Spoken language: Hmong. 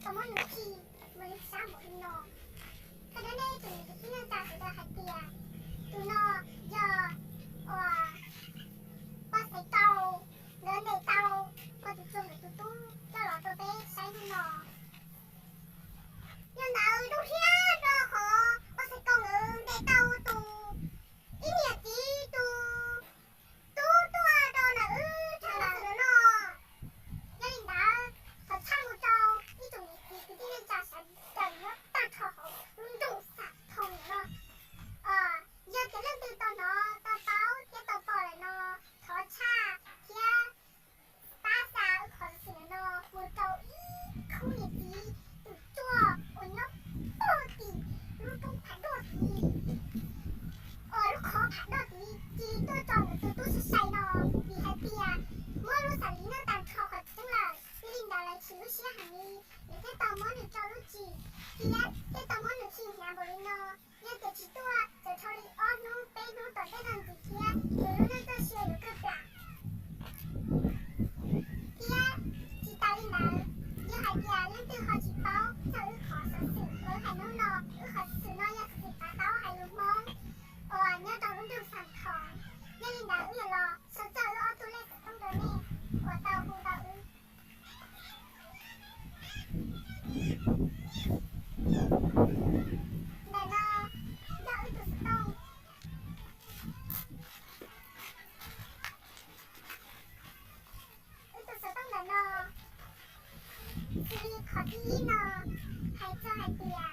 Muab nws khi mus li sab npaum li no. Koj dab neeg tus niam txiv tib neej tsa sawv daws hais tias tus no yog uas poj xaiv kaus, nkawd ntes tau pog tus tsuag nkawd tus tub coj los rau peb saib hnub no. Yog ntawd zoo siab rau qhov poj xaiv kaus nkawd ntes tau tus ib niam txiv tus tub tuaj rau ntawm wb tag lawm no. Yog li ntawd thov tshaj mus rau ib tsoom niam txiv kwv tij neej tsa sawv daws nyob tag nrho hauv lub nroog Xam Thoo no. Yog tias leej twg tau hnov tau paub thiab tau pom lawm no, thov tshaj thiab pab xa wb qhov xov xwm no mus rau ib khub niam txiv tus tsuag uas nyob puag tim lub roob Phav Doj tid, uas lub qhov Phav Doj tid, cia li tuaj tso nkawd tus tub sai sai no, vim hais tias muab lub xam li no tag nrho qhov tseeb lawm. Yog li ntawd lawv tsis lub siab heev li, lawv thiaj tau muab nws tso lub txim thiab thiaj tau muab nws khi hnyav npaum li no. Yog tias tsis tuaj, txawm dhau li ob hnub peb hnub tom ntej no ntxiv thiab nws lub neej txoj sia yuav kawg plam. Thiab tsis tas li ntawd, yog hais tias leej twg ho tsis paub txog wb qhov xov xwm uas wb hais hnub no, wb qhov xov xwm no yog xov xwm pab tau hais lus Hmoob uas nyob rau lub nroog Xam Thoo. Yog li ntawd wb yuav los sau txog wb ob tug lej xov tooj rau nej uas tau hu rau wb. Ntawm no yog wb tus xov tooj. Wb tus xov tooj ntawm no, xws li qhov thib ib no hais txog hais tias